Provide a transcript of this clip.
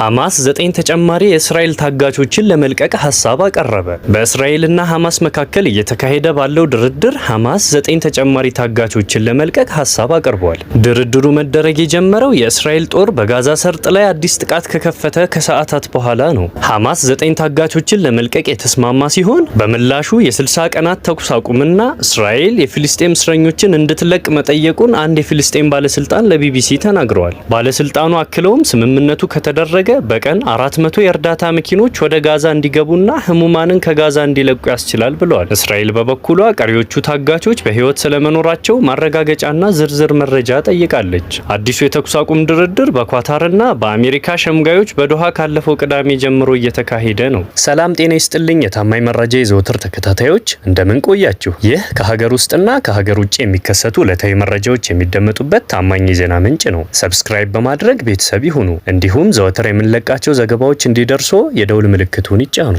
ሐማስ 9 ተጨማሪ የእስራኤል ታጋቾችን ለመልቀቅ ሐሳብ አቀረበ። በእስራኤልና ሐማስ መካከል እየተካሄደ ባለው ድርድር ሐማስ 9 ተጨማሪ ታጋቾችን ለመልቀቅ ሐሳብ አቅርቧል። ድርድሩ መደረግ የጀመረው የእስራኤል ጦር በጋዛ ሰርጥ ላይ አዲስ ጥቃት ከከፈተ ከሰዓታት በኋላ ነው። ሐማስ 9 ታጋቾችን ለመልቀቅ የተስማማ ሲሆን በምላሹ የ60 ቀናት ተኩስ አቁምና እስራኤል የፊልስጤም እስረኞችን እንድትለቅ መጠየቁን አንድ የፊልስጤም ባለስልጣን ለቢቢሲ ተናግረዋል። ባለስልጣኑ አክለውም ስምምነቱ ከተደረገ በቀን 400 የእርዳታ መኪኖች ወደ ጋዛ እንዲገቡና ህሙማንን ከጋዛ እንዲለቁ ያስችላል ብለዋል። እስራኤል በበኩሏ ቀሪዎቹ ታጋቾች በህይወት ስለመኖራቸው ማረጋገጫና ዝርዝር መረጃ ጠይቃለች። አዲሱ የተኩስ አቁም ድርድር በኳታርና በአሜሪካ ሸምጋዮች በዶሃ ካለፈው ቅዳሜ ጀምሮ እየተካሄደ ነው። ሰላም ጤና ይስጥልኝ የታማኝ መረጃ የዘወትር ተከታታዮች፣ እንደምን ቆያችሁ? ይህ ከሀገር ውስጥና ከሀገር ውጭ የሚከሰቱ ዕለታዊ መረጃዎች የሚደመጡበት ታማኝ የዜና ምንጭ ነው። Subscribe በማድረግ ቤተሰብ ይሁኑ። እንዲሁም ዘወትር የምንለቃቸው ዘገባዎች እንዲደርሶ የደውል ምልክቱን ይጫኑ።